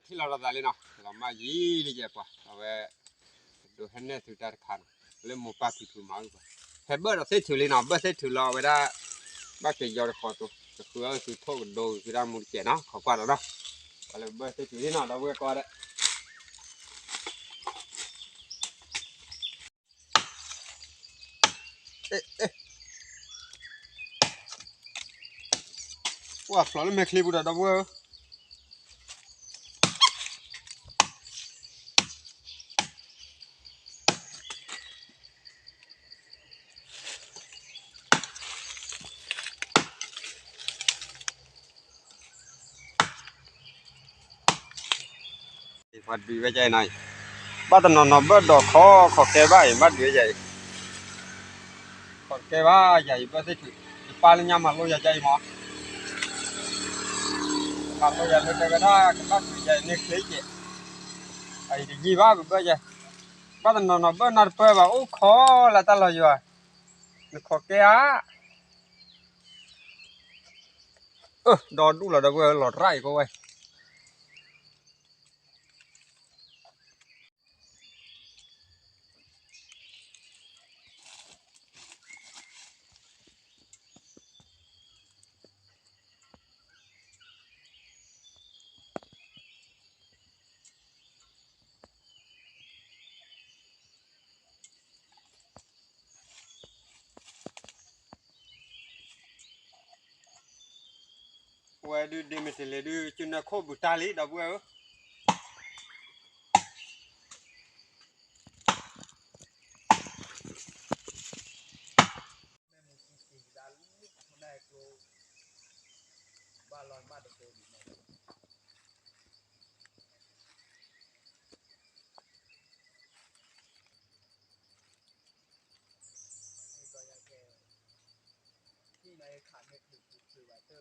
ထံၣ်လီၤဒီးသးလံနီၤ, လီၤမၢ်ယံာ်လံယဲပှၤ, အဝဲ ဒိးဟဲနဲၣ်သုတၢ်တခါနီၤ, လၢမိၢ်ပၢ်ဖံဖုမၤအုၣ်ပှၤ, ဟဲဘၢၣ်ဒီးသ့ၣ်ထုးလံနီၤ, ဘၢၣ်သ့ၣ်ထုးလီၤဝဲဒၣ်, ဘၣ်က့ၤယီၤတဃီသိ, ကဃုအီၣ်သုထိၣ်ကဒိသုတၢ်မူတစဲးနီၤ, ခိးကွၢ်ဒီးနီၤ, ပှၤလၢဘၢၣ်သ့ၣ်ထုးလံနီၤ ဒီပုၢ်ဝဲၢ်ကိးဂၤဒဲး အိၣ်အဖျိးလၢမဲာ်ချံပူၤဒီး ဒီပုၢ်ဝဲၢ်ဧၢ, ပှၤဒုးဝဲဒ်အံၤနီၤ, ဘၣ်တနီၤနီၤဘၢၣ်ဒီးခီ ခိးကဲဘၣ်အံၤ ဘၣ်ဒုးဝဲဒ်အံၤ, ခိးကဲဘၣ်ယၤအံၤ ဘၢၣ်သ့ၣ်ထုး, ယပၢ်လၢညါမၤလိယၤဒ်အံၤမး, မၤလိယၤလၢတဲဝဲဒၣ် ကဘၣ်ဒုးယၤအံၤန့ၣ်ချ့ကဲး, အအံၤတယံာ်ဘၣ် ပဘၢၣ်ယၤ, ဘၣ်တနီၤနီၤဘၢၣ်နၤတပၢၢ်ဘၣ် အိၣ်ခိးလၢတၢ်လီၤယိာ်, နခိးကဲဧါ ဒီဒူၣ်လီၤ ဒီပုၢ်ဝဲၢ် လီၤရၣ်အံၤကီဝဲ ဝဲဒုးဒ့မ့ၢ်တလဲၤဒုး ကနၢခိၣ်ဘုးတၢ်လံ ဒီပုၢ်ဝဲၢ်ဧၢ. မ့ၢ်လၢညါလၢအဝဲလီၢ်ခိၣ်, ပှၤကီခိၣ်ခံန့ၣ်, ဟးတရူး, စံၣ်ထီၣ်ဘၣ်တရူးဒံး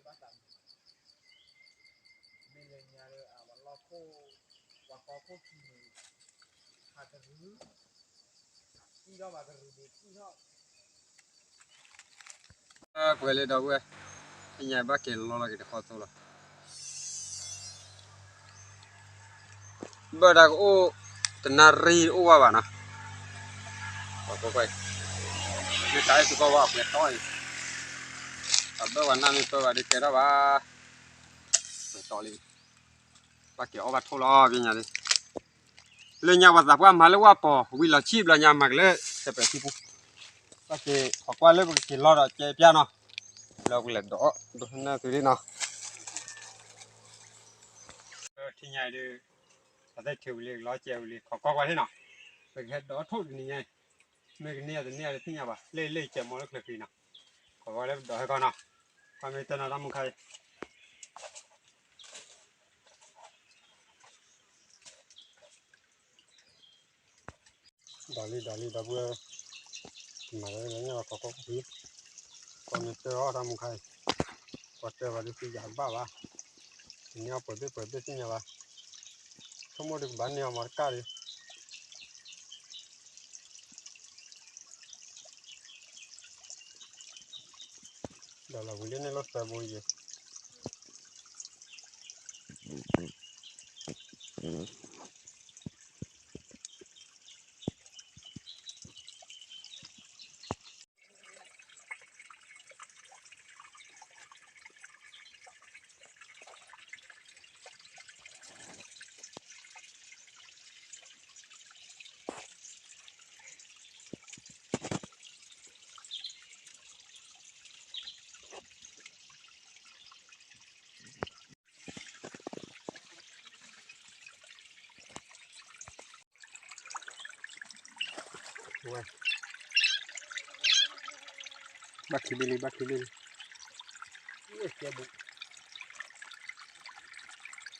စံၣ်ထီၣ်, ပှဲၤလၢဒီပုၢ်ဝဲၢ်, သ့ၣ်ညါဘၣ်က့ၤလီၤလီၤက့ၤတခီသိလီၤ. ဘၢၣ်ဒၣ်ကအိၣ်, တနၣ်ရံၣ်အိၣ်ဝဲဘၣ်နီၤ, ပှၤကွၢ်ကွၢ်, မ့ၢ်တၢ်အဲၣ်သုကီၢ်ဝဲအပှဲၤတီအံၤ, အဘၢၣ်ဝဲနၢ်မ့ၢ်ပၢၢ်ဝဲဒ်ကဲထီၣ်ဘၣ်, ပှဲၤတီလံ, ဘၣ်က့ၤအီၣ်ဘၣ်ထိၣ်လီၤ ပညါလံ. လၢညါပှၤသးပှၢ်မၤလၢဝၣ်ပီၤ ဝံၤလီၤဆံဘျီညါမၤက့ၤလၢ စဲးပၢၤထံပူၤ, ဘၣ်က့ၤခိးကွၢ်လၢပကက့ၤလီၤဒီးကဲပျၢ်နီၤ, လၢပကလဲၤဒိးဒိးနၢ်သုဒ်နီၤ. ထံၣ်ညါအံၤဒုး, ပှၤသ့ၣ်ထုးဝံၤလံ လီၤကဲဝံၤလံ ခိးကွၢ်ကွၢ်လံနီၤ, ပကဟဲဒိးထိၣ်တနံၤညါအံၤ, မ့ၢ်ကန့ၢ်အီၤတန့ၢ်အီၤတသ့ၣ်ညါဘၣ် လၢလၢကဲမီၤလၢချၢဃံနီၤ, ခိးကွၢ်လၢပဒိးဟဲခီနီၤ, ခီမ့ၢ်တနီၤတၢ်မူခါအံၤ ဒီးလံ ဒီးလံ ဒီပုၢ်ဝဲၢ်, မၤလၢလၢညါလီၤ ခိးကွၢ်ကွၢ်လံ, ကွၢ်မ့ၢ်တၢ်အီၣ်တၢ်မူခါအံၤ, ကွၢ်တၢ်ဝဲဒုးသံယၤတဘၣ်ဘၣ်, တန့ၢ်အီၤပှဲၤဘ့ၣ်ပှဲၤဘ့ၣ်သ့ၣ်ညါဘၣ်, ဆိကမိၣ်ဒုးကဘၣ်န့ၢ်အီၤမၤတကၣ်ဒံး ဒီးလီၤဝံၤလၢန့ၣ်လီၤသၢဘိယဲၢ် ဘၣ်ခံဘ့ၣ်လံ ဘၣ်ခံဘ့ၣ်လံ ဘၣ်လံ ဘၣ်လံ ဘၣ်လံ ဘၣ်ဒီးဘ့ၣ်လံ ဘၣ်ဒီးဘ့ၣ်လံ ဒီပုၢ်ဝဲၢ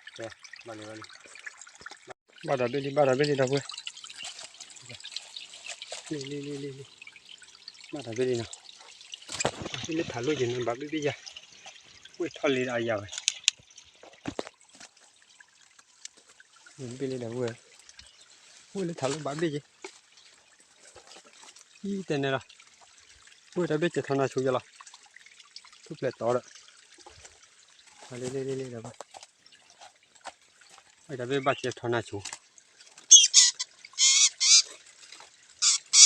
် လံ လံ လံ လံ လံ ဘၣ်ဒီးဘ့ၣ်လံနီၤ လၢထးလိၣ်ယဲၢ်န့ၣ် ဘၣ်ဘ့ၣ်ဘ့ၣ်ယၤ ဝဲထီၣ်လံဒီးအယၤဝဲ ဘ့ၣ်လံဒီပုၢ်ဝဲၢ် ဝဲလၢထးလိၣ်ဘၣ်ဘ့ၣ်ယဲၢ် အံၤတဲန့ၣ်လီၤ ဝဲတၢ်ဘ့ၣ်စဲးထီၣ်နၤဆူယလီၤ ထူၣ်ဖျဲးတီဒီး လံ လံ လံ လံ ဒီပုၢ်ဝဲၢ် ဝဲဒၣ်ဘ့ၣ်ဘၣ်ကဲထီၣ်နၢ်ဆူၣ်,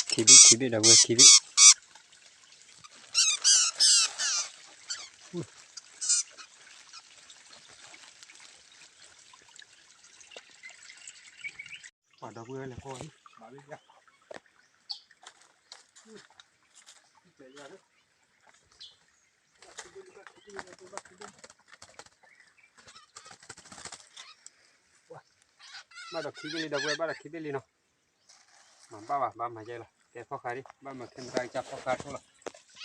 ခံဘ့ၣ် ခံဘ့ၣ် ဒီပုၢ်ဝဲၢ် ခံဘ့ၣ်. ပှၤဒီပုၢ်ဝဲၢ်လဲၤကွၢ်အံၤ ဘၣ်ဘ့ၣ်ယါ, ဘၣ်ဒီးခံဘ့ၣ်လံ ဒီပုၢ်ဝဲၢ် ဘၣ်ဒီးခံဘ့ၣ်လံနီၤ, မၤဘၣ်ဘၣ် ဘၣ်မၤယဲလီၤ, ကဲဖီၣ်ဃာ်ဒံး ဘၣ်မၤခဲမတၤကစၢ်ဖီၣ်ဃာ်ထိၣ်လီၤ,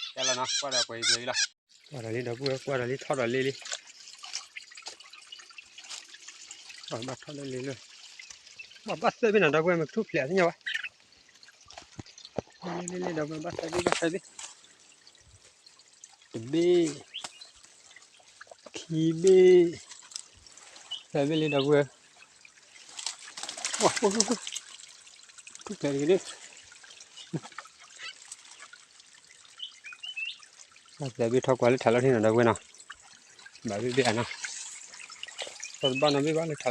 ကဲလီၤနီၤ ကွၢ်ဒီးပှဲၤအံၤပှဲၤအံၤလီၤ, ကွၢ်ဒီးလံ ဒီပုၢ်ဝဲၢ် ကွၢ်ဒီးလံ ထီၣ်ဒီးလံလံ ဘၣ်ထီၣ်လၢလံလၢ, ဘၣ်ဘၣ်သၢဘ့ၣ်နီၤ ဒီပုၢ်ဝဲၢ် မ့ၢ်ကထူၣ်ဖျဲးသ့ၣ်ညါဘၣ်, လံလံလံ ဒီပုၢ်ဝဲၢ် ဘၣ်သၢဘ့ၣ် ဘၣ်သၢဘ့ၣ်, တဘ့ၣ်, ခံဘ့ၣ်, သၢဘ့ၣ်လံ ဒီပုၢ်ဝဲၢ်, ဝါ ထူၣ်ဖျဲးတဂ့ၤဒၣ် ဘၣ်သၢဘ့ၣ်ထီၣ်ကွၢ်လၢထးလီၢ်ထံနီၤ ဒီပုၢ်ဝဲၢ်နီၤ, ဘၣ်ဘ့ၣ်ဘ့ၣ်အနီၤ, တဘၣ်နီၤဘ့ၣ်ဘၣ်လၢထးလီၢ်ထံ,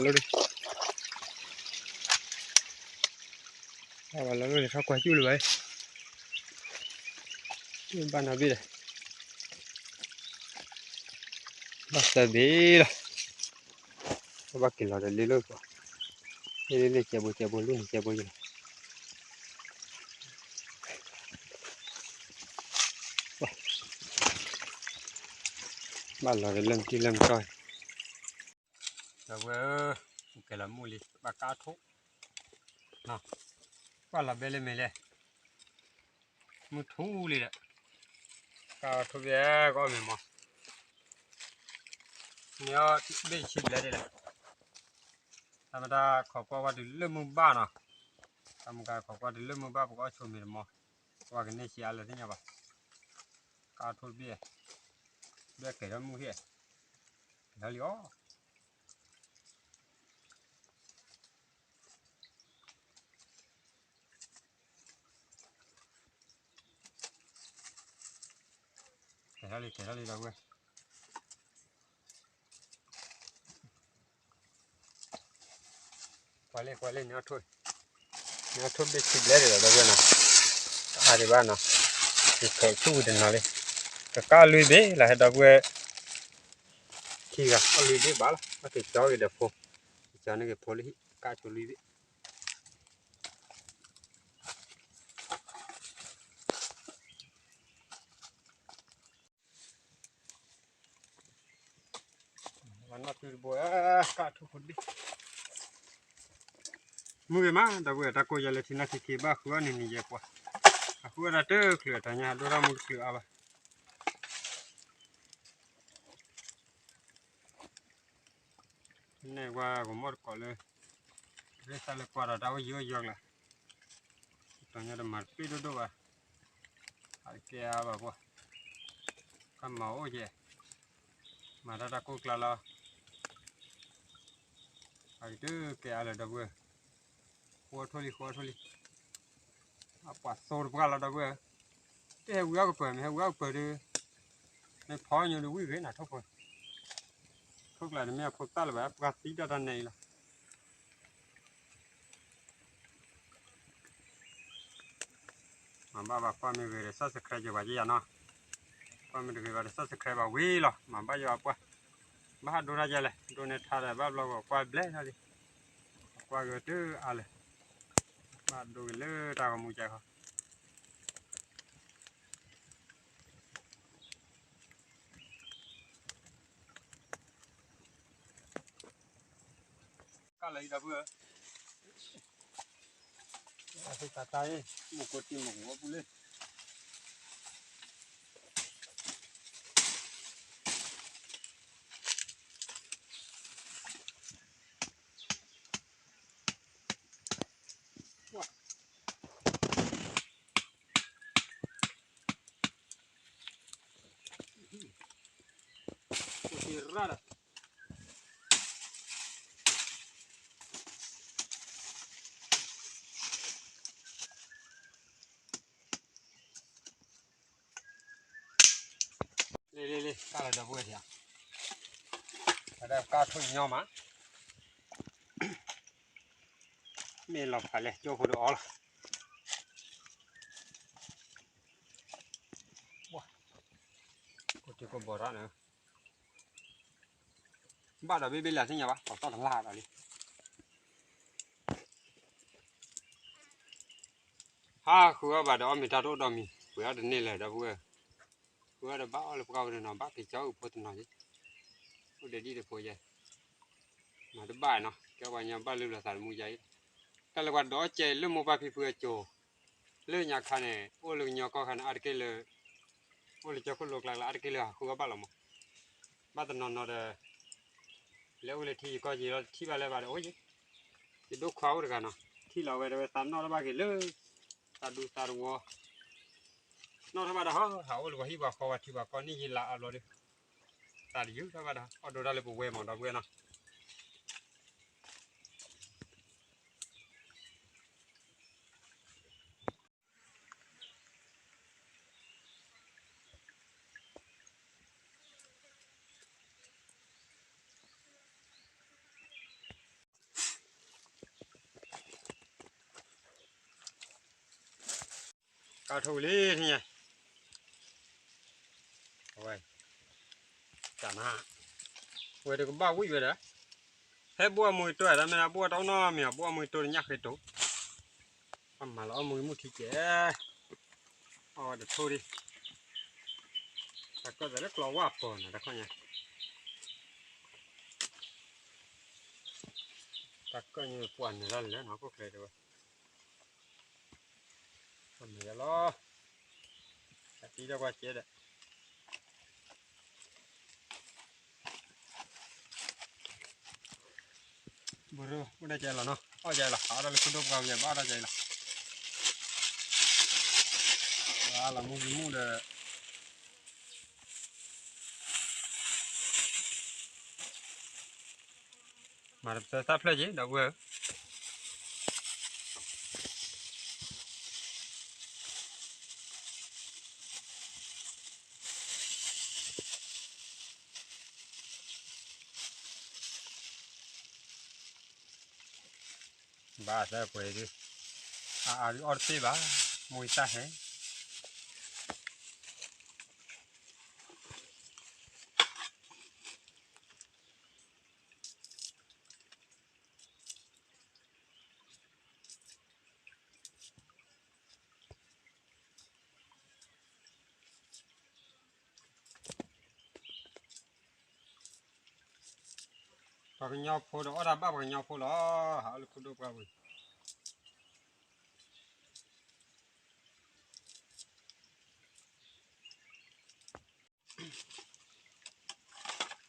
ဘၣ်လီၤလၢထးကွၢ်ကၠူၣ်လၢၤဘၣ်, ဘၣ်နီၤဘ့ၣ်ဒီး, ဘၣ်သၢဘ့ၣ်လီၤ, ဘၣ်က့ၤလီၤဒီးလ့လိာ်ကွၢ်, လ့လ့လ့ ကဲဘိကဲဘိ လူၢ်န့ၣ်ကဲဘိယလီၤ ဘၣ်လီၤဒီးလၢမတံၢ်လၢမတီၢ်, ဒီပုၢ်ဝဲၢ်ဧၢ, ကဲလီၤမုၢ်လံ ဘၣ်ကါထိၣ်, ကွၢ်လီၤဘဲလၢမ့ၢ်လဲၣ်, မုၢ်ထူလံဒီး, ကါထိၣ်ဘ့ၣ်ကအီၣ်မ့ၢ်မီၤ, မ့ၢ်အီၣ်ဘ့ၣ်ဆံဘျဲၣ်ဒ်လဲၣ်, တၢ်မတၤခိးကွၢ်ဝဲတုၤလၢမုၢ်ဘၣ်နီၤ, တၢ်မုၢ်ကါခိးကွၢ်တုၤလၢမုၢ်ဘၣ် ပကအီၣ်ဆိမ့ၢ်တမီၤ, ပှၤကန့ၢ်ဆံးအါလၢာ်သ့ၣ်ညါဘၣ်, ကါထိၣ်တဘ့ၣ်, ဘ့ၣ်ကဲၤထီၣ်မုၢ်ဟ့ၣ်, ကဲၤထီၣ်လံအီၤ ကဲထီၣ်လံ ကဲထီၣ်လံ ဒီပုၢ်ဝဲၢ်, ကွၢ်လံ ကွၢ်လံ နအီၣ်ထိၣ်, နအီၣ်ထိၣ်ဘ့ၣ်ဆံဘျဲၣ်ဒံးလီၤ ဒီပုၢ်ဝဲၢ်နီၤ, တအါဒံးဘၣ်နီၤ, ယခဲးဆူၣ်ဝံၤတနီၤလံ, ကကါလွံၢ်ဘ့ၣ်လၢဟဲ ဒီပုၢ်ဝဲၢ်, ခံဂၤ အီၣ်လွံၢ်ဘ့ၣ်ဘၣ်လီၤ, အက့ၤကၠီက့ၤဒီးဖိ, ကၠီန့ၢ်က့ၤဖိလၢဟံၣ် ကါဆိလွံၢ်ဘ့ၣ် ဝဲနီၢ်တုၤတဘိ ကါထူၣ်ဖိတဘ့ၣ်, မုၢ်ဂ့ၤမး ဒီပုၢ်ဝဲၢ် တၢ်ကိးယၤလဲၤထံနီၢ်ထံခံ ဘၣ်ဃုအီၣ်န့ၣ်န့ၣ်ယဲပှၤ, အဃုအီၣ်တၢ်တချုးအတၢ်ညါ ဒိၣ်ထီၣ်မူတချုးအါဘၣ် နဲၣ်ဝဲကမီၣ်တကိးလၢ ရ့သးလၢကွၢ်ဒီးတၢ်အိၣ်ယံၤအိၣ်ယီၤကျါ, တၢ်ညါတမၤတပ့ၢ်ဒိၣ်ဒိၣ်ဘၣ်, အကဲအါဘၣ်ပှၤ, ကမၤအိၣ်ယဲ, မၤတၢ်တၢ်ကိၢ်ကျါလီၤ, အကတၢၢ်ကဲအါလၢၤဒီပုၢ်ဝဲၢ်, ဃိထိၣ်လံ ဃိထိၣ်လံ, အပှၤသိတပှၢ်လီၤဒီပုၢ်ဝဲၢ်, တဟဲဝံၤအီၣ်ကပၢၤ မ့ၢ်ဟဲဝံၤအီၣ်ကပၢၤဒီး, မ့ၢ်ဖီညိဒီးဝံၣ်ဂ့ၤနၤထိၣ်ဖိ, ထိၣ်ကျါတမ့ၢ်အဖိသၣ်လၢၤဘၣ် ပှၤသံတၢ်တၢ်နဲအံၤလီၤ. မၤဘၣ်ဘၣ်ကွၢ်မ့ၢ်ဂ့ၤဒီး subscribe ယၤဘၣ်ယဲယၤနီၤ, ကွၢ်မ့ၢ်တဂ့ၤဘၣ်ဒီး subscribe ဘၣ်ဝံၤလီၤ မၤဘၣ်ယွၤပှၢ်, ဘၣ်ဟးဒိတၢ်ယဲလဲၣ် ဒိန့ၢ်ထါဒီးဘၣ်ဘျီဂီၤကွၢ်ဘျဲၣ်ထီၣ်လံ, ကွၢ်ဂ့ၤတအါလဲၣ်, ဘၣ်ဒိဂ့ၤလၢတၢ်ဂီၤမူကဲခီ ကၢ်လီၤအံၤဒီပုၢ်ဧၢ, အသ့ၣ်တၢ်တၢ်အံၤ မူကိးတံၢ်မူကိးဝဲပူၤလံ. လံ လံ လံ ကၢ်လီၤဒီပုၢ်ဝဲၢ်ဧၢ, ဝဲဒၣ်ကၢ်ထိၣ်ညီမး, မ့ၢ်လီၤဖးလဲၣ် ကၠိဖိတအီလီၤ. အိၣ်တ့ၢ်ကဘီၤရၣ်န့ၣ် ဘၣ်ဒီးဘ့ၣ်ဘ့ၣ်လၢသ့ၣ်ညါဘၣ် ပီၤတီၢ်တလၢ်ဒီးလံ. ဟးဃုအီၣ်ဘၣ်ဒီးအီၣ်မ့ၤတၢ်တအိၣ်ဒီးမံၤ ပှဲၤအီၣ်တန့ၢ်လၢၤဒီပုၢ်ဝဲၢ်, ဃုအီၣ်ဒီးဘၣ်အီၣ်လၢပှၢ်ဝဲတနီၤ ဘၣ်က့ၤကၠီအုၣ်ဖိတနီၤက့ၤ, အိၣ်ဒီးဒ်တဖိယဲ, မၤတဘၣ်နီၤ ကဲပှၤညီဘၣ်လုၢ်လီၤသးတမူယါအံၤ, တၢ်လၢပှၤဒီးကဲလၢမိၢ်ပၢ်ဖံဖုအစိၤ, လၢညါခါန့ၣ် အိၣ်လၢကညီကီၢ်ခါန့ၣ် အါတက့ၢ်လၢ အိၣ်လၢကၠီခိၣ်လိၤကျါကျါ အါတက့ၢ်လၢဟးဃုအီၣ်ဘၣ်လီၤမး, ဘၣ်တနီၤနီၤဒီး လဲၤအိၣ်လၢထံယကီၢ်ယံၤလီၤ တထံၣ်ဘၣ်လၢၤဘၣ်ဒီး အိၣ်ယံၤ, ယဒိၣ်ခွါအိၣ်တဂၤနီၤ ထံၣ်လီၤဝဲဒီးဝဲသးနီၣ်ထီၣ်ဘၣ်က့ၤလၢ သးဒူသးတဝီ, နီၣ်ထီၣ်ဘၣ်ဒီး ဟးအိၣ်လၢပှၤဟံၣ်ပှၤဃီပှၤထံပှၤကီၢ်န့ၣ်ယံၤလၢအဘျီဒီး, သးတယုၢ်ထီၣ်ဘၣ်ဒီး အီၣ်ဒိတၢ်လၢပဝဲမးဒီပုၢ်ဝဲၢ်နီၤ ကါထိၣ်ဝံၤလံထံၣ်ညါ, အဝဲ, တၢ်နါ, ဝဲတကဘၣ်ဝံၣ်ဝဲဒီး, ဟဲဘိၣ်အမူကတိၤတၢ်မ့ၢ်ဘိၣ်တၢ်နီတမံၤ ဘိၣ်အမူကတိၤတညၣ်ဃ့တိၤ, အမၤလီၤအီၣ်မူကမူၣ်ထံကဲ, အီၣ်ဝဲတထိၣ်ဒံး, တၢ်ကၢၣ်သးလၢကျီဝါပီၤန့ၣ် တၢ်ခီညါ, တၢ်ကၢၣ်ညါပှၤန့ၣ်လၢလဲၣ်နီၤ ခိၣ်ချၢတဝဲ ပှၤမ့ၢ်ယလီၤ, အတံၤဒီးပှၤကဲဒီး, ဘိၣ်ဒိၣ်ဒၣ်ကဲလီၤနီၤ အီၣ်ကဲလီၤ ဟးဒီးလၢခိၣ်ဒိၣ်ပှၢ်ဝံၤဘၣ်ဒီးကဲလီၤ, ဝါလီၤမူကမူၣ်ဒီး မၤတပသၢသၣ်ဖျၢၣ်က့ၤ ဒီပုၢ်ဝဲၢ်ဧၢ, ဘၣ်သၢပှဲၤဒု, အအါဒုအီၣ်တသ့ဘၣ်, မိၢ်ယတၢ်ဟဲ ပှၤကညီဖိဒီးအီၣ်တၢ်ဘၣ်ပှၤကညီဖိလီၤ, ဟးအီၣ်လၢခိၣ်ဒိၣ်ပှၢ်ဝံၤ ဝံၤ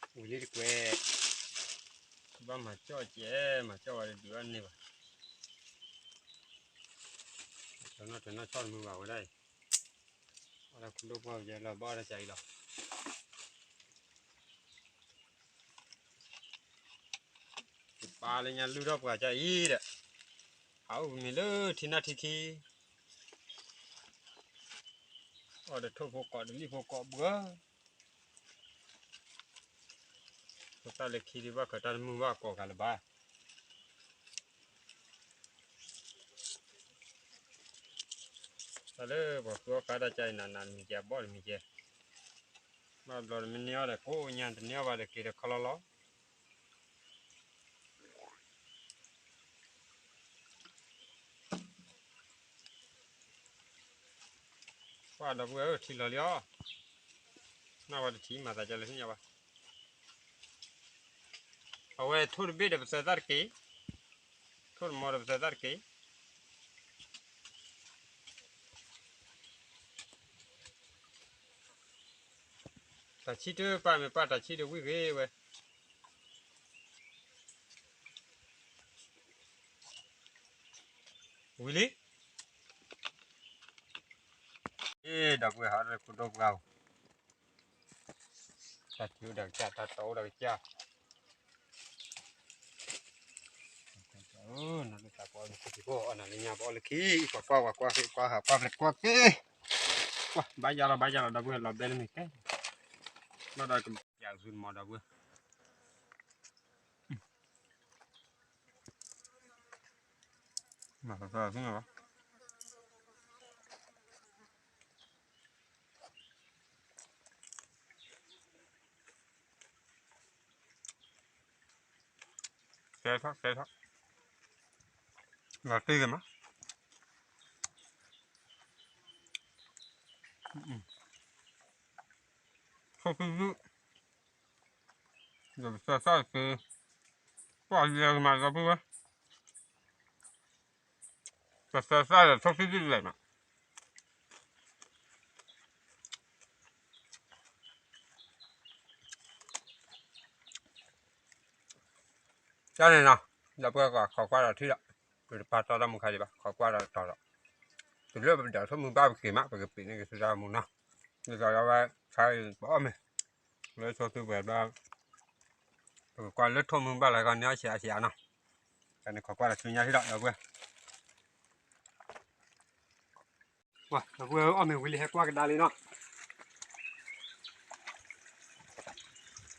လံတကွဲး, ဘၣ်မၤကၠီၣ်ကဲ, မၤကၠီၣ်ဝဲတဒုးအီၣ်န့ၢ်ဘၣ်, တနီၣ်တနီၣ်ဆီၣ်တမုာ်ဘၣ်ဝဲဒၣ်အံၤ, အီၣ်လၢခိၣ်ဒိၣ်ပှၢ်ဝံၤလီၤ ဘၣ်အီၣ်တၢ်ကၠီအံၤလီၤ. ယပၢ်လၢညါလုၢ်ထီၣ်ပှၤကၢ်အံၤဒီး, ဟးအိၣ်ပမံၤလၢထံနၢ်ထံခံ, အီၣ်တထိၣ်ဖိကိးတလံၣ်ဖိကိးဘှၢ, ဖိသၣ်လၢခံဒုးဘၣ်ခၢးတၢ်တမုာ်ဘၣ်ကိးဂၤလၢၤဘၣ်. တၢ်လၢပှၤဃုအီၣ်ခါတၢ်ကၢ်အံၤနးနးတမံၤကဲ ဘီၣ်တမံၤကဲ, ဘၣ်ဘျီတမ့ၢ်န့ၢ်အီၣ်ဒီးကိးညါတန့ၢ်အီၣ်ဘၣ်ဒီးက့ၤဒီးခီလီလီၤ. ပှၤဒီပုၢ်ဝဲၢ်ဧၢ ထံလီၤလံအီၤ, နၢ်ဝဲတထံၣ်မၤသးဒ်လဲၣ်သ့ၣ်ညါဘၣ်. အဝဲထိၣ်တဘ့ၣ်ဒီးပသၢသၣ်တက့ၢ်, ထိၣ်တမီဒီးပသၢသၣ်တက့ၢ်. တၢ်ဆံၣ်တပာ်မ့ၢ်ပာ်တၢ်ဆံၣ်တဝံၣ်ဂ့ၤဝဲ ဝံၤလံ. အ့ ဒီပုၢ်ဝဲၢ်ဟးဒီးခိၣ်ဒိၣ်ပှၢ်ဧိၤ, တၢ်ထံၣ်အိၣ်ဒီးကစၢ် တၢ်တီအိၣ်ဒီးကစၢ်, နၤလၢသးပှၢ်လၢခံ ပှၤအီၣ်နၤလၢညါ ပှၤအီၣ်လၢခံ ပှၤကွၢ်ပှၤကွၢ်က့ၤ ပှၤဟးကွၢ်ဖျဲးကွၢ်က့ၤ, ကွၢ် ဘါယၢ်လီၤ ဘါယၢ်လီၤ ဒီပုၢ်ဝဲၢ် လီၤဘဲလၢန့ၣ်ကဲ, ဘၣ်ဒီးကယၤဆူမီၤ ဒီပုၢ်ဝဲၢ်. မၤသးသးသ့ၣ်ညါဘၣ်. ကဲထီၣ် ကဲထီၣ်, လီၤတံၢ်က့ၤမး, ထိၣ်သံၣ်သံၣ်, ဒီးပသၢသၣ်တသ့, ပှၤလဲၤကမၤဒီပုၢ်ဝဲၢ်, ပသၢသၣ်ဒီးထိၣ်သံၣ်သံၣ်လဲၤမး. တၢ်န့ၣ်နီၤ, ဒီပုၢ်ဝဲၢ်ကိး ခိးကွၢ်ဒီးထံၣ်ဒီး, ပတပာ်တီတၢ်မူခါဒံးဘၣ်, ခိးကွၢ်ဒီးတီဒီး, တုၤလၢပဒၢးထိၣ်မူဘၣ်ပက့ၤမး, ပကပ့ၤန့ၢ်က့ၤသုတၢ်မူနီၤ, ဒ်သိးဒီးဝဲဆါအံၤပအီၣ်မ့ၤ, လၢဆိသုပှဲၤဘျီ, ပကကွၢ်လၢထိၣ်မူဘၣ်လီၤကီးန့ၢ်အီၣ်ဆံးအါဆံးအါနီၤ, တၢ်န့ၣ်ခိးကွၢ်ဒီးဆူညါထံၣ်ဒီး ဒီပုၢ်ဝဲၢ် ပှၤ ဒီပုၢ်ဝဲၢ် အီၣ်မ့ၤဝံၤလံ ဟဲကွၢ်ကဒါလံနီၤ.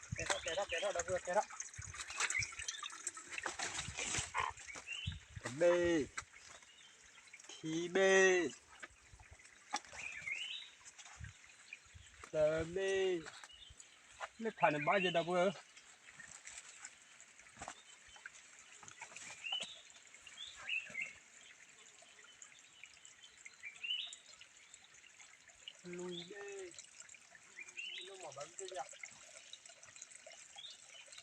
ကဲထီၣ် ကဲထီၣ် ကဲထီၣ် ဒီပုၢ်ဝဲၢ် ကဲထီၣ်, တဘ့ၣ်, ခံဘ့ၣ်, သၢဘ့ၣ်, လၢခါန့ၣ်ဘၣ်ယဲ ဒီပုၢ်ဝဲၢ်ဧၢ. လွံၢ်ဘ့ၣ်, လၢမၤဘၣ်ဘ့ၣ်ယါ, ဘၣ်မး,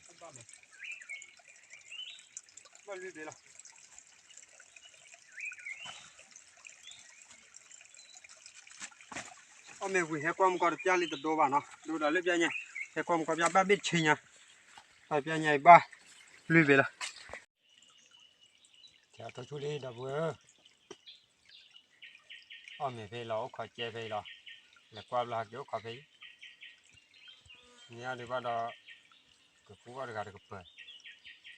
ဘၣ်လွံၢ်ဘ့ၣ်လီၤ. အီၣ်မ့ၤဝံၤ ဟဲကွၢ်မူကီးတပျၢ်လံတဒိဘၣ်နီၤ, ဒိဒီးလၢပျၢ်ညါ, ဟဲကွၢ်မူကီးပျၢ်ဘၣ်ဘ့ၣ်ဆံညါ, တပျၢ်ညါအံၤဘၣ်လွံၢ်ဘ့ၣ်လီၤ. ထီၣ်ထူၣ်ဆူလံ ဒီပုၢ်ဝဲၢ်ဧၢ, အီၣ်မ့ၤဖဲအံၤလီၤ, အိၣ်ခိးကဲဖဲအံၤလီၤ, လဲၤကွၢ်ဘျီဟဲက့ၤအိၣ်ခိးဖဲအံၤ, မ့ၢ်အီၤဒံးဘၣ်ဒီး, ကကူအီၣ်တဂၤတကပၤ,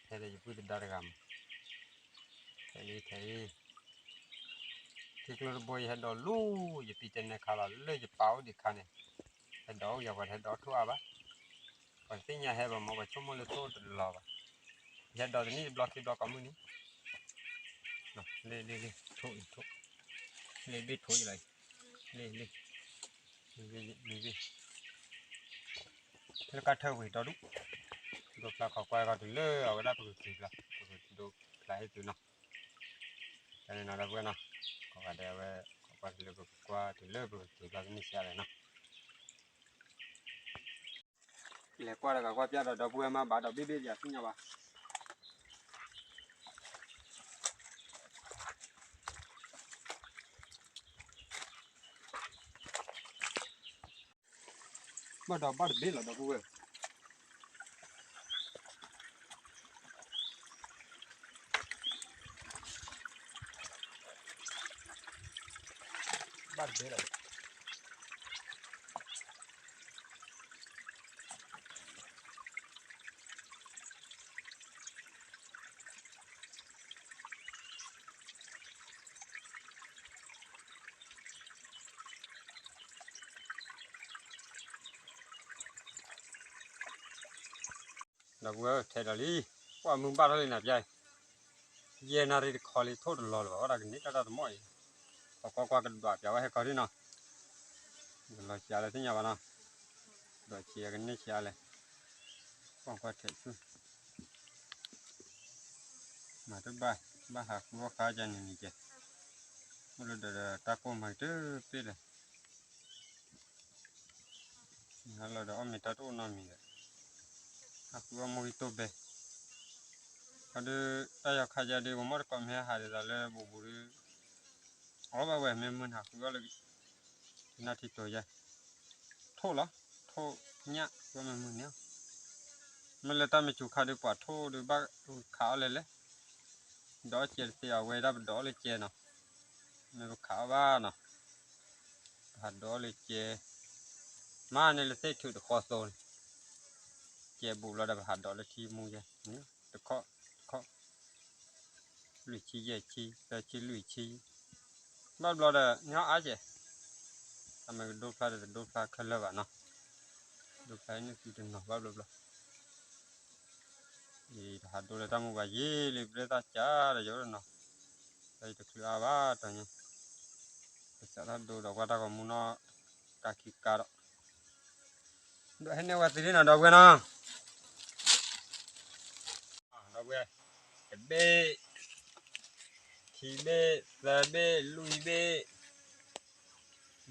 ထဲဒီးယပုၢ်သဒါတဂၤမး, ထဲလံ ထဲလံ. ထံကျိတဘိယဟဲဒိးလူၤ ယပံၤတဲနဲခါလီၤ လၢယပာ်အိၣ်ဒံးခါန့ၣ်, ဟဲဒိးအိၣ်ယၤ ပှၤတဟဲဒိးထိၣ်အါဘၣ်, ပှၤတသ့ၣ်ညါဟဲဘၣ်မ့ၢ် ပှၤဆိကမိၣ်လၢထိၣ်တလီၤဘၣ်, ယဟဲဒိးတနံၣ်တဘျီခံဘျီကိးမုၢ်နံၤ, လ့လ့လ့ ထိၣ်အံၤထိၣ်, လ့ဘ့ၣ်ထိၣ်ယလီၤ, လ့လ့, လ့ဘ့ၣ်, လၢကါထၢၣ်ဝံၤဒီဒူၣ်, ဒိဖျါခိးကွၢ်ကီးတုၤလၢအဝဲဒၣ်ပကက့ၤဘျီ, ပကဒိဖျါဟ့ၣ်သုနီၤ. တၢ်န့ၣ်နီၤ ဒီပုၢ်ဝဲၢ်နီၤ, ကိးဂၤဒဲးအဝဲ, ကိးကွၢ်တုၤလၢပကက့ၤဘျီကန့ၢ်ဆံးလဲၣ်နီၤ. လဲၤကွၢ်တဂၤကွၢ်ပျၢ်ဒီး ဒီပုၢ်ဝဲၢ်မး ဘၣ်ဒီးဘ့ၣ်ဘ့ၣ်ယၤသ့ၣ်ညါဘၣ်. ဘၣ်ဒီးဘၣ်တဘ့ၣ်လီၤ ဒီပုၢ်ဝဲၢ်. ဘၣ်တဘ့ၣ်လီၤ. ဒီပုၢ်ဝဲၢ် ထဲဒီးလံ, ကွၢ်မုၢ်ဘၣ်ထီၣ်လံနၤပျၢ်အံၤ, ယဲၢ်နၣ်ရံၣ်တခီလံ ထိၣ်တလီၤလၢၤဘၣ် ဝဲဒၣ်ကန့ၢ်တၢ်တၢ်တမီၢ်အံၤ, ပကွၢ်ကွၢ်ကဒွးပျးဝဲဟဲခီဒံနီၤ, ကလီၤစှၤလၢသ့ၣ်ညါဘၣ်နီၤ, ဒီးဆံးအကန့ၢ်ဆံးအါလဲၣ်, ကွၢ်ကွၢ်ထဲဆူ မၤတဘၣ်, ဘၣ်ဟးဃုအီၣ်ခါကန့ၣ်န့ၣ်ကဲ, အိၣ်လၢဒီးတၢ်ကိၢ်မၤတပ့ၢ်လၢၤ, ဟါလီၤဒီးအီၣ်မ့ၤတၢ်တအိၣ်နီတမံၤဒီး, ဟးဃုအီၣ်မိၢ်ဂံၢ်တိၢ်ဘဲ, အဒုး တၢ်ယီၤခါယၤဒုး ပမီၢ်တကိးမ့ၢ်ဟးဒ်သိးလၢဘူးဘူးဒုး, အီၣ်ဘၣ်ဝဲမ့ၢ်မုၢ်နၤဃုအီၣ်လၢ နၢ်ထံတိၤယဲ, ထိၣ်လီၤ, ထိၣ်ညၣ် ဃုအီၣ်မ့ၢ်မုၢ်န့ၣ်, မ့ၢ်လၢတၢ်မ့ၢ်စူၤခါဒုး ပှၤထိၣ်ဒုးဘၣ်ခးအီၣ်လဲၣ်လဲၣ်, ဒီးအီၣ်စဲးတသ့ အဝဲဒၣ်ပဒိးအီၣ်လၢကဲနီၤ, မ့ၢ်ပခးအီၣ်ဘၣ်နီၤ, ပဟးဒိးအီၣ်လၢကဲ, မၤန့ၢ်လၢသ့ၣ်ထုးတဃီသိန့ၣ်, ကဲဘူးလီၤဒီး ပဟးဒိးလၢထံမူယဲ, တခီ, တခီ, လွံၢ်ဆံယဲၢ်ဆံ သၢဆံလွံၢ်ဆံ, ဘၣ်ဘျီဒီး နဟီၣ်အါကဲ, အမ့ၢ်ကဒိဖျါဒီးတဒိဖျါခဲလၢာ်ဘၣ်နီၤ, ဒိဖျါန့ၢ်သုတနီၤဘၣ်ဘျီဘျီ, ယတဟးဒိလၢတၢ်မူဘၣ်ယဲလံ ပတဲသးကၢ်ဒီးယအိၣ်တနီၤ တချုးအါဘၣ်တၢ်ညါ, ကစးထီၣ်ဒိဒီးကွၢ်တၢ်ဂီၤမူနီၢ်ကါခံကါဒီး, ဒီးဟဲန့ၢ်ဝဲသ့လံနီၤ ဒီပုၢ်ဝဲၢ်နီၤ, ဒီပုၢ်ဝဲၢ်, တဘ့ၣ်, ခံဘ့ၣ်, သၢဘ့ၣ်, လွံၢ်ဘ့ၣ်,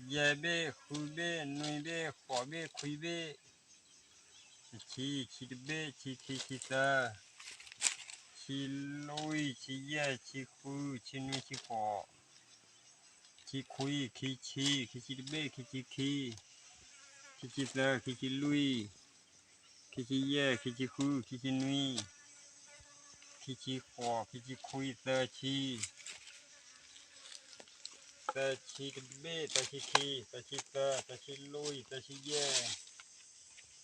ယဲၢ်ဘ့ၣ်, ဃုဘ့ၣ်, နွံဘ့ၣ်, ဃိးဘ့ၣ်, ခွံဘ့ၣ်, တဆံ, ဆံတဘ့ၣ်, ဆံခံ, ဆံသၢ, ဆံလွံၢ်, ဆံယဲၢ်, ဆံဃု, ဆံနွံ, ဆံဃိး, ဆံခွံ, ခံဆံ, ခံဆံတဘ့ၣ်, ခံဆံခံ, ခံဆံသၢ, ခံဆံလွံၢ်, ခံဆံယဲၢ်, ခံဆံဃု, ခံဆံနွံ, ခံဆံဃိး, ခံဆံခွံ, သၢဆံ, သၢဆံတဘ့ၣ်, သၢဆံခံ, သၢဆံသၢ, သၢဆံလွံၢ်, သၢဆံယဲၢ်,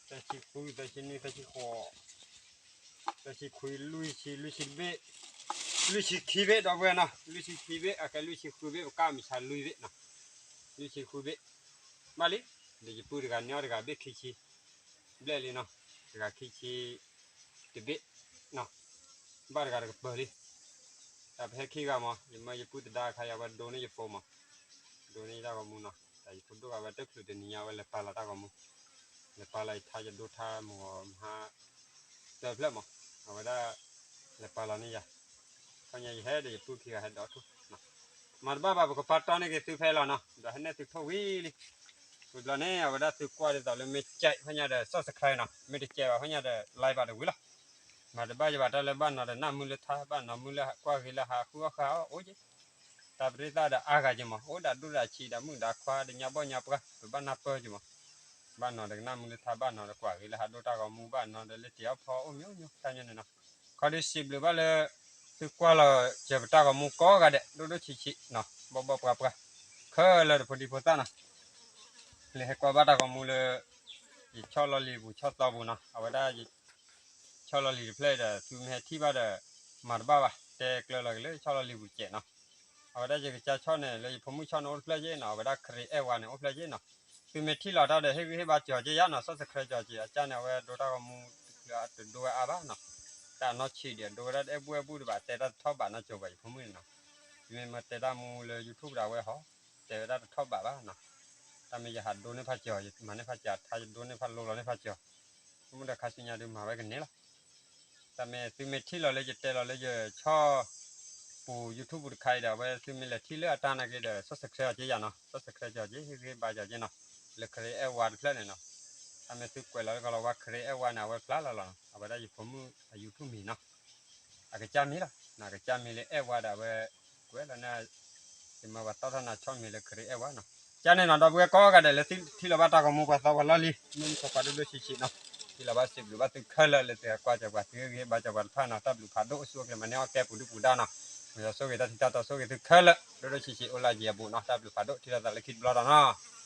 သၢဆံဃု, သၢဆံနွံ, သၢဆံဃိး, သၢဆံခွံ, လွံၢ်ဆံ, လွံၢ်ဆံတဘ့ၣ်, လွံၢ်ဆံခံဘ့ၣ် ဒီပုၢ်ဝဲၢ်နီၤ, လွံၢ်ဆံခံဘ့ၣ်, အကဲလွံၢ်ဆံဃုဘ့ၣ်, ပကမၤဆါလွံၢ်ဘ့ၣ်နီၤ, လွံၢ်ဆံဃုဘ့ၣ်, ဘၣ်လံ, ဒီးယပုၢ်တဂၤန့ၢ်အီၣ်တဂၤဘ့ၣ်ခံဆံ, ဘျဲၣ်လံနီၤ, တဂၤခံဆံ, တဘ့ၣ်, ဘၣ်တဂၤတကပၤလံ, တၢ်ပဟဲခံဂၤမး, ယမၢယပုၢ်သဒါခါယၤဝဲဒိန့ၢ်ယဖိမး, ဒိန့ၢ်ယတၢ်ဂီၤမူနီၤ, တၢ်ယဖိဒိၣ်ဂၤဝဲတချုးတနံၤညါဝဲလဲၤပာ်လီၤတၢ်ဂီၤမူ, လဲၤပာ်လီၤယထါယဒိထါမုၢ်ဂီၤမဟါ, တဖျၢၣ်မး, အဝဲဒၣ်, လဲၤပာ်လီၤန့ၢ်ယၤ, ခီညါယဟဲဒီးယပုၢ်ခံဂၤဟဲဒီးထူၣ်, မၤတဘၣ်ဘၣ် ပကပာ်တီန့ၢ်က့ၤသုဖဲလီၤနီၤ, ဒီးဟဲနဲၣ်သုထိၣ်ဝံၤလံ, ဝံၤဘျီန့ၣ် အဝဲဒၣ်သုကွၢ်ဒ်သိးလၢမ့ၢ်ကဲဖဲညါဒီး subscribe နီၤ, မ့ၢ်တကဲဘၣ်ဖဲညါဒီး like ဘၣ်တဝံၤလီၤ. မၤတဘၣ်ယဘၣ်တၢ်လၢဘၣ်နီၤဒီးနၢ်မုာ်လၢထါ, ဘၣ်နီၤမုာ်လၢကွၢ်ဂ့ၤလၢဟးဃုအီၣ်ဃုအီအိၣ်က့, တၢ်ပရ့သၣ်ဒီးအါဂၤက့မး, အိၣ်ဒၣ်ဒိၣ်ဒၣ်ဆံးဒၣ်မုၣ်ဒၣ်ခွါဒီးညါဘီၣ်ညါပှၢ်, ပဘၣ်နၢ်ပၢၢ်က့မး, ဘၣ်နီၤဒီးကနၢ်မုာ်လၢထါ, ဘၣ်နီၤဒီးကွၢ်ဂ့ၤလၢဟးဒိၣ်တၢ်ဂီၤမူ, ဘၣ်နီၤဒီးလၢတ့ၤအီၣ်ဖီအိၣ်မ့ၢ်အိၣ်မ့ၢ်အိၣ်တၢ်ညီန့ၣ်နီၤ, ခီဒီးစံးဘျုးဘၣ်လၢ သုကွၢ်လီၤစၢၤပတၢ်ဂီၤမူကိးဂၤဒဲး ဒိၣ်ဒိၣ်ဆံးဆံးနီၤ, ဘီၣ်ဘီၣ်ပှၢ်ပှၢ်, ခဲလၢာ်တဖိဒံဖိသၣ်နီၤ, လၢဟဲကွၢ်ဘၣ်တၢ်ဂီၤမူလၢ ယဆီၣ်လီၤလံာ်ပူၤဆီၣ်သီပူၤနီၤ, အဝဲဒၣ်ယ ဆီၣ်လီၤလံာ်တဖျၢၣ်ဒီး သုမ့ၢ်ဟဲထံၣ်ဘၣ်ဒီး မၤတဘၣ်ဘၣ်, တဲကျၢၤလီၤက့ၤလၢဆီၣ်လီၤလံာ်ပူၤစဲးနီၤ, အဝဲဒၣ်ယကစၢ်ဆီၣ်န့ၣ် လၢယဖိမုၣ်ဆီၣ်န့ၣ်အိၣ်တဖျၢၣ်က့နီၤ, အဝဲဒၣ်ခရံာ်အဲၣ်ဝါန့ၣ်အိၣ်တဖျၢၣ်က့နီၤ, သုမ့ၢ်ထံၣ်လီၤတၢ်ဒီး ဟ့ၣ်ဂံၢ်ဟ့ၣ်ဘါစၢၤက့ၤယၤနီၤ, subscribeစၢၤက့ၤ, အကၢ်န့ၣ် အဝဲဒိတၢ်ဂီၤမူတချုးအတဒိဝဲအါဘၣ်နီၤ, တၢ်နီၢ်ဆံးဒီး ဒိဝဲဒၣ်တအဲၣ်ဘူၣ်အဲၣ်ဘူၣ်တဘၣ်, တဲတၢ်တထီၣ်ဘးနီၤ, ကၠိၤဘၣ်ယဖိမုၣ်န့ၣ်နီၤ, သုမ့ၢ်မၤတဲတၢ်မူလၢ YouTube ဒၣ်ဝဲဟီ, တဲဝဲဒၣ်တထီၣ်ဘးဘၣ်နီၤ, တၢ်မ့ၢ်ယဟးဒိန့ၢ်ဖးစၢၤ, ယမၤန့ၢ်ဖးစၢၤ, ထါယဒိန့ၢ်ဖးလိလီၤန့ၢ်ဖးစၢၤ, မုၢ်ဒီးခါဆူညါဒုးမၤဝဲကန့ၢ်လီၤ. တၢ်မ့ၢ်သုမ့ၢ်ထံၣ်လီၤလၢယတဲလီၤလၢယဆီၣ်ပူၤ YouTube ပူၤတခါအံၤဒီး အဝဲသုမ့ၢ်လဲၤထံၣ်လၢအတၢ်နာ်က့ဒီး subscribe အီၤက့ယၤနီၤ, subscribe ကီၤက့, ဟ့ၣ်ဂံၢ်ဟ့ၣ်ဘါကီၤက့နီၤ, လၢခရံာ်အဲၣ်ဝါတဖျၢၣ်န့ၣ်နီၤ, တၢ်မ့ၢ်သုကွဲးလီၤလၢကီလီၤဝါ ခရံာ်အဲၣ်ဝါန့ၣ် အဝဲဖျါလီၤလီၤနီၤ, အဝဲဒၣ်ယဖိမုၣ်အ YouTube မံၤနီၤ, အကစၢ်မံၤလီၤ, အကစၢ်မံၤလၢအဲၣ်ဝါဒီးအဝဲ ကွဲးလီၤန့ၣ် ယမၤပှၤတီၢ်ထီၣ်နၤဆီၣ်မံၤလၢခရံာ်အဲၣ်ဝါနီၤ, ကန့ၣ်နီၤ ဒီပုၢ်ဝဲၢ်ကိးဂၤဒဲးလၢသုထံၣ်လီၤဘၣ်တၢ်ဂီၤမူပှၤသီပှၤလီၢ်လံၤ မုၢ်မုၢ်ခွါခွါဒိၣ်ဒိၣ်ဆံးဆံးနီၤ, ထံၣ်လီၤဘၣ်စံးဘျုးဘၣ်သုခဲလၢာ်လၢသုဟဲကွၢ်စၢၤပှၤ သုဟ့ၣ်ဂံၢ်ဟ့ၣ်ဘါစၢၤပှၤတဖၣ်နီၤ, တၢ်ဘျုးဖးဒိၣ်အိၣ်ဆူၣ်အိၣ်ချ့မၤန့ၢ်အီၣ်ကဲပူၤဒုၣ်ပူၤဒါနီၤ, မ့ၢ်ယွၤဆိၣ်ဂ့ၤတၢ်ထံတၢ်တီဆိၣ်ဂ့ၤသုခဲလၢာ် ဒိၣ်ဒိၣ်ဆံးဆံးအိၣ်လၢယံၤအဘူးနီၤ, တၢ်ဘျုးဖးဒိၣ်ထံၣ်လိာ်သးလၢခံတဘျီဒီးနီၤ